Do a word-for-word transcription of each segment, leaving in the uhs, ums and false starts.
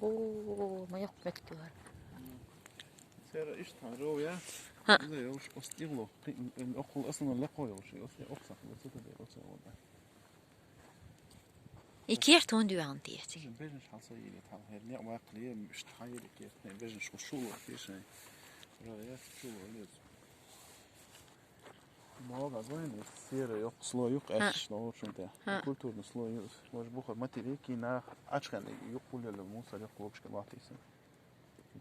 О, ма йоккха меттиг ю хӀара. Церан иштта хьан ров яц? ХӀаъ. Иза йолуш оцу тӀехула кхин, м, м, оккхул основной лекхо йолуш, оцу, оцу сахьтехь, оцу тӀе, оцу гӀолла. И керт хӀунда доьгӀна те? Бежанаш хьалса йийла, хьал хӀара некъ ваккхале, иштта хьан йийла керт, бежанаш оцу чу ло те шайн. Ров яц, чу ло леза. Бога гойна, серый йоккха слой ю, хӀаъ, аьшна лоруш тӀе. ХӀаъ. Культурный слой ю, може бухара материал, кхин нах Ӏачхениг юкъа хӀуллел мусор юкъа логашка латтийсан.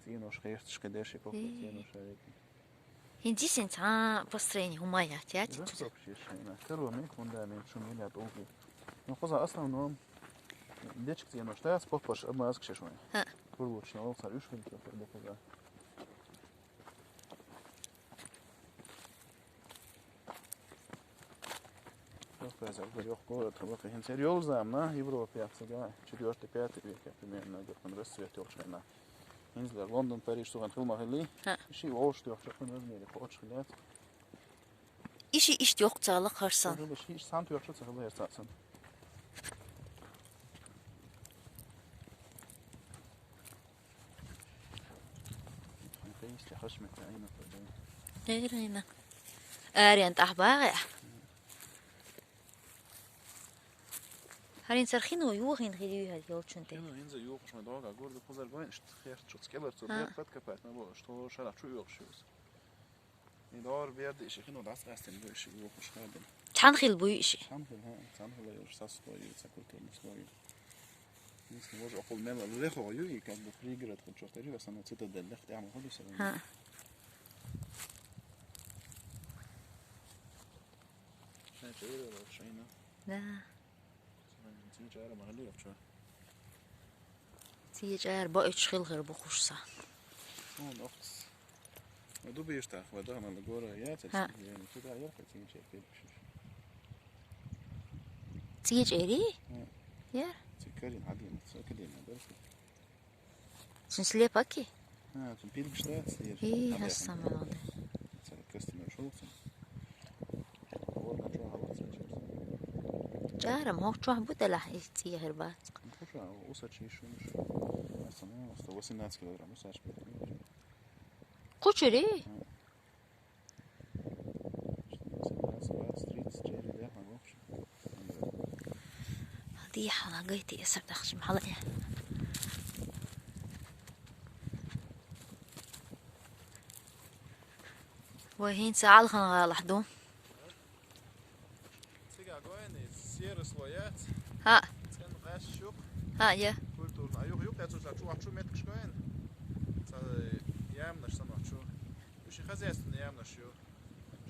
ЦӀенош херцаш кхидерш и кокла, э, цӀенош а векна. ХӀинца дисина цхьа построение хӀума яц, яц? Иза цу сокаш еш шайна. Каро мега фундамент шу миллиард улгу. Ну, хоза основном дечка цӀенош дац, поппарш обмазка шеш вайн. ХӀаъ. Курлучна ол цар уьш хӀинца кур бу хоза. Кавказе угар йоккха город хилла, хӀинца хӀара йолу заманахь Европе яц цига, четвёртый, пятый веке примерно, где-то расцвет йолчу хенахь. ХӀинцалера Лондон, Париж сугӀан хила ма хилли. ХӀаъ. Ши вовшах тоьхча кхин размере кхочуш хилла яц. И ши иштта йоккха ца хилла хӀара сан. Ца хилла, ши иштта сан тоьхча ца хилла хӀара цхьа сан. Герайна. Арен тӀахь багӀе. ХӀара хӀинца хино юхин хир ю хӀара йолчун тӀе. Хино хӀинца юхуш ма догӀа, гурда кхузар гойн, иштта херт чуц кӀелар цо, а, бер подкопать ма бо, что шарахь чу оьгӀуш юз. И дор берда иши хино дас къастина бу иши юхуш хадин. Цхьана хила буй иши? Цхьана хила, хӀа, цхьана хила йолуш сас слой ю, ца культурный слой ю. Если уже около мела лехо ю, и как бы пригород хоть что-то ю, основной цитадель лех тяма ходу се. ХӀа. Шайн чейра лош шайна. Да. Цин чара ма хилла йоккхачо. Цин чара боуьйтуш хила хир бу кхуш сан. Хьуна охьас. Ну, ду бийртах, ва дахана гора яц, хӀа, цин чара, я, цин чара кхин бишиш. Цин чара? ХӀа. Я? Цин карин хьадина, ца кадина, да? Цун слепаки? А, цун пилгаш дац, дер. И, хьасан мелан. Ца костюм шо цун. Ворна чо хавац чер. Чарам, хӀокху чохь бу делахь и цӀе хир бац. Куча, уса чи шунуш. Хьасан, сто восемнадцать килограмм, уса чи. Кучури? М. Ди хьала гайти эсар дахчим хьала я. Вай хӀинца Алхан гӀалахь ду. Цига гойни серый слой яц. ХӀаъ. Цен гӀаш шух. ХӀаъ, я. Культурно. А юх, юх, я цу, цу, чу, чу меткаш гойн. Ца ямнаш санах чу. Уьш хозяйственный ямнаш ю.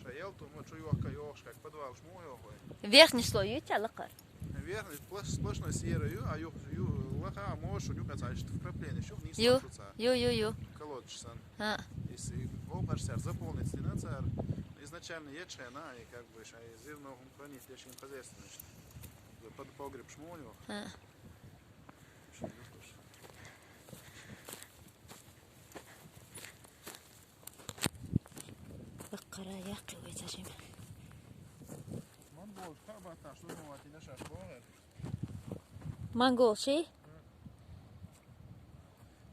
Ша ел ту, ма чу йохка йохш, как подвал шму йохой. Верхний слой ю, ча лакхар? Верхний сплош-, сплошной серый ю, а юх, ю, лаха, а можешь у нюка цачит вкрапление, шух низ ю, ца. Ю, ю, ю. Колодец сан. А. Если окаш сяр заполнить стена цар, изначально ечхена, и как бы ша и зерно хранить, лишь им хозяйственность. Под погреб шму йох. А. Баккара яккхи вай цажим. Монголш кабата штурмовать и наша школа. Монголши?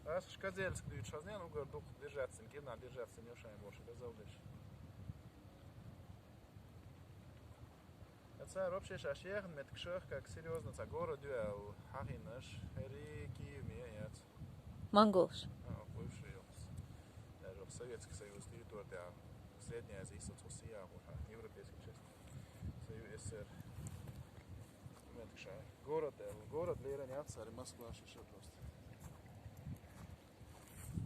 Ас шказельск дуй чазнен угар дух держаться, кина держаться не ушаем больше, да завдыш. Цара вообще шаьш яхна меттигашах, как серьёзно ца город ю аьлла, хьахийнаш, хӀерий Киев ме яц. Монголш. А, бывший ёлс. Даже в Советский Союз территория, Средняя Азия, Союз Россия, вот, а, европейский часть. Союз СССР. Меттигашах. Город аьлла, город леран яц, цара Москва шиша просто.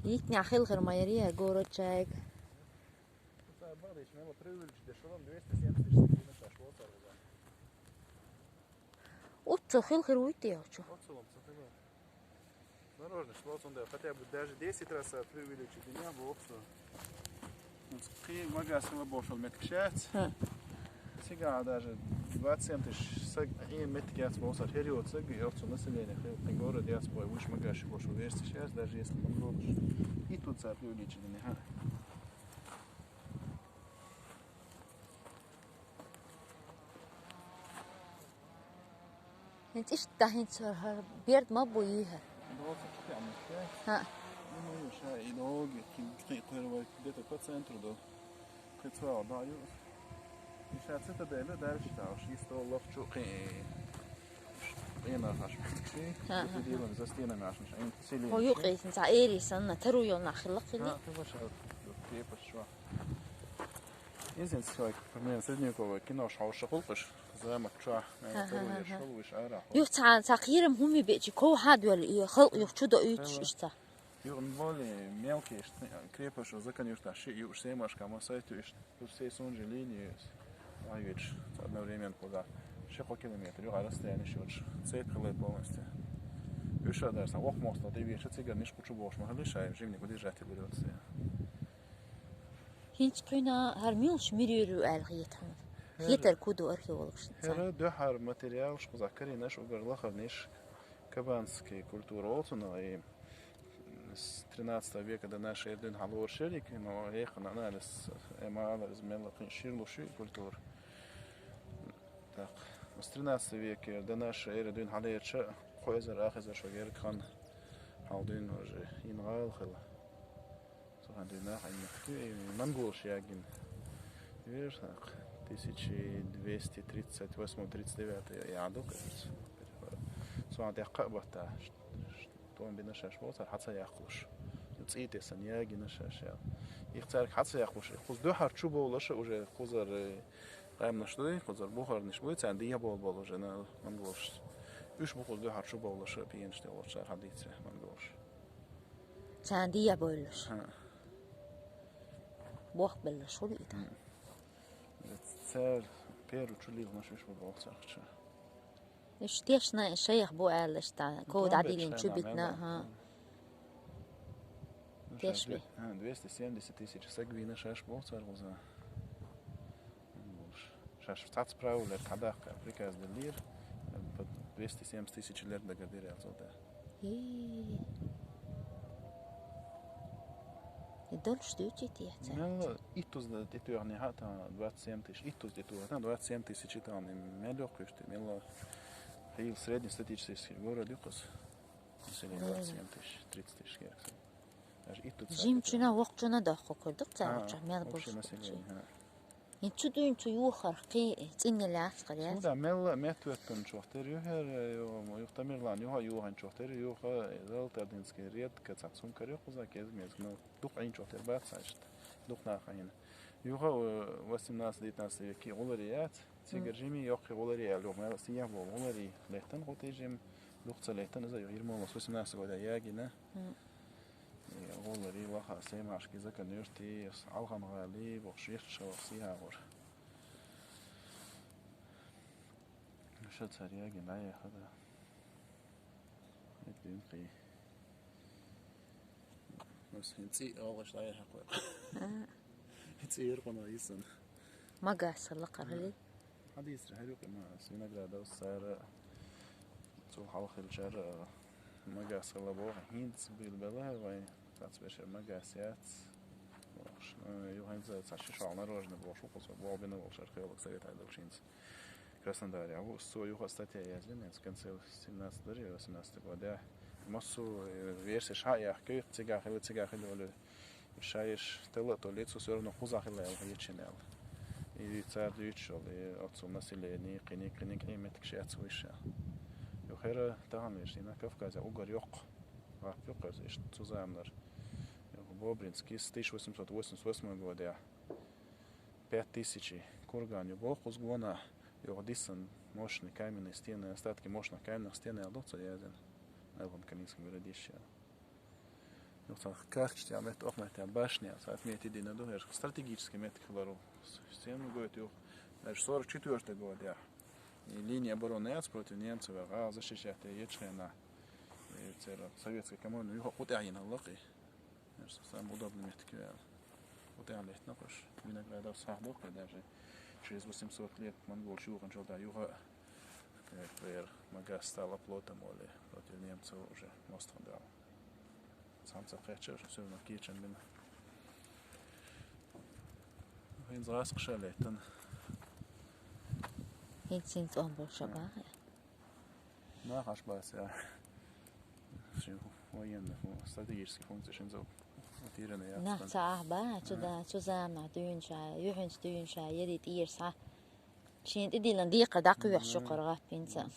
Итня хилхар майрия город чайг. Ца бадиш мела привлечь дешевом двести семьдесят тысяч гривен сашло саргуза. Уццо хил хир уйти ялчу. Оццо вам ца хила. Дорожный слот, он да, хотя бы даже десять раз преувеличить не было, оццо. Кхин магазин ла бошал меткшац. Хм. Сега даже двадцать семь тысяч саг, и меткяц босар, хериот саг, и оццо население, хи город яц бой, уж магазин бошал версия сейчас, даже если мы будешь. И тут ца преувеличить не, ха. ХӀинца иштта хӀинца хӀара берд ма бу йийхар. Оцу кхиаммахтя. ХӀаъ. Ну, ша и долги, кхин, кхин кхоьрвай где-то по центру до. Кхин цваъ да ю. И ша цитадель дальше тау, ши стол лоф чу кхин. Кхин нахаш. ХӀаъ, ХӀаъ, ХӀаъ. Дилан за стенами ашмаш. Ин сили. Хо юкъе, ца эри санна, тару йол нахилла кхили. ХӀаъ, ты ваша крепость шо. Изин сой, примерно, средневековое кино шо шо хулкаш. Замок чу, Ха-ха-ха-ха. Шо виш ара. Юх ца, ца кхирам хӀуми бечи, ков хьадвел, и халкъ юх чу до уьч Ха-ха. Ишца. Юрн боли мелкие, ш-, крепость, закон юрта ши, юж семашка, ма сайту иш, тур сей сунжи линии, а юж, одновременно куда. Ши километр, юга расстояние ши уж. Цепь хиле полностью. Юша дар са, ох, моста, ты веши, цигар ниш кучу бош, ма хали шай, жимни куда держать и берётся. ХӀинца кхуьнан хӀара муьлш мирийр ю аьлла хетахьана. ХӀара Хетар куду археологашна ца. ХӀара дуьхьара материалаш кхуза каринаш угар лахарниш кабанский культура олцунагӀа и с тринадцатого века до нашей эры дуьйна хьалора шерик, но яхана анализ эмалар из мелла кхин ширлу ши культура. Так, с тринадцатого века до нашей эры дуьйна хьалерча кхо эзар ах эзар шо герга хан хьал дуьйна уже ин гӀала хила. Цу хан дуьйна хан мехки, и монголш ягин. Вер, так, тысяча двести тридцать восьмой тридцать девятый я ду, кажется. Цу хан тӀехкха батта. Тон бина шаш бо, цар хьаца яхлуш. ЦӀий тессан ягина шаш я. Их цар хьаца яхлуш. Кхуз дуьхьар чу бовлаша уже кхузар, э, къаьмнаш дуй, кхузар бухарниш буй, цан дия бол бол уже на монголш. Уьш бу кхуз дуьхьар чу бовлаша, пиенш те волчар хьадийцре монголш. Цан дия бойлаш. Ха. Бох беллаш хули ита. М. Цар перу чу лилнаш уьш бу болцар хча. Уьш тешна шайх бу аьлла иштта, ков дӀадилин чу битна, ха. Тешби. Двести семьдесят тысяч сагвина шаш бо цар гуза. Шаш цац правилер кадахка приказ делир, под двести семьдесят тысяч лер дагадир яцода. И дольше дючи тиеца. Мелла иттуз да тетуяхни хата двадцать семь тысяч, иттуз тетуяхни двадцать семь тысяч итални мелло куьшти, мелла хил средний статистический город юкус. Население двадцать семь тысяч, тридцать тысяч геркс. Даже иттуз. Жимчуна, вокчуна дахко курдук царча, мел общее бу население, ха. Ин чу дуьйна цу юхарх кхин цӀинне лаьцкъар яц. Суда мелла меттветтун чохтер юхер, ю-, юхта Мирлан, юха юхан чохтер, юха Золотоордынский редка цацун кар юхуза кез мез, ну, дух ин чохтер бац, значит, дух наха ин. Юха, э, восемнадцатый, девятнадцатый веки гулари яц, цигар жими йохи гулари ял, юха мелла сиях бол гулари леттан гути жим, дух ца леттан, за юха ермолос восемнадцатый года ягина. М. Э, гӀолари лаха семашки закануьрти, алхам гӀали, бохуш, еш шавах сихагӀур. Ша цар ягин дӀаяхада. Эт бинкъи. Мас хин цӀи алгъаш дӀаяхьа къой. А. ЦӀи иркъуна исан. Магаса лакъарали. Хьадисра хӀерукъ ма ас виноградов сара цул хьалхилчара магас хила боху. ХӀинца бил бела вайн цац бешер магас яц. Бохуш, ну, ю хӀинца ца шишал нарожно бохуш, укхаза боху бина волуш археолог совет айдалчинца. Краснодаре. А вот со юха статья язли, в конце семнадцатого или восемнадцатого года. Массу, э, версия ша яхкы, цига хила, цига хила, Шайш тала а толлица, всё равно кхузахь хила аьлла гӀечина аьлла. И цара дуьйцуш йолу, и оццул население, кхин, кхин, кхин меттигаш яц вуьйш аьлла. Юха хӀара тахана вешина Кавказе угар йоккха. Гап йоккха, иштта цу заманара. Юха Бобринский, тысяча восемьсот восемьдесят восьмой годехь. Пять тысяч курган ю боху кхуза гонахь. Юха дисан мощный каменные стены, остатки мощных каменных стен аьлла ду цо язйина. Алхам Калинском городище. Юха цхьа карташ тӀехь метта, охьа метта башня, цхьа отметить дина ду, хӀара стратегический меттиг хилар ву. Стену гойту юха, даже сорок четвёртый годехь. И линия обороны яц против немцев, гӀала защищать ечу хенахь. И церан советский коммуна юха кху тӀехь йина лакхий. ХӀара самый удобный меттиг ю аьлла. Кху тӀехь леттина кхуш. Виноградов схьа доккхий даже. Через восемьсот лет монголаш юханчул тӀехь юха, э, вер магас стал оплотом, олий, против немцев уже мостагӀа дала. Цхьаьна ца кхечча, всё равно кийчан бина. ХӀинца гӀаскхаша леттана. ХӀинца, хӀинца он болуша бахьа. Нахаш бац, я. Шин военный фу- стратегический функция шин зо. Тирана я. Нах ца ахьба, цу да, цу заманах дуьйна ша, юьхьанца дуьйна ша, яри тӀера схьа. Шен тӀедиллан декхар дӀакхоьхьа шу кхара гӀаппинца.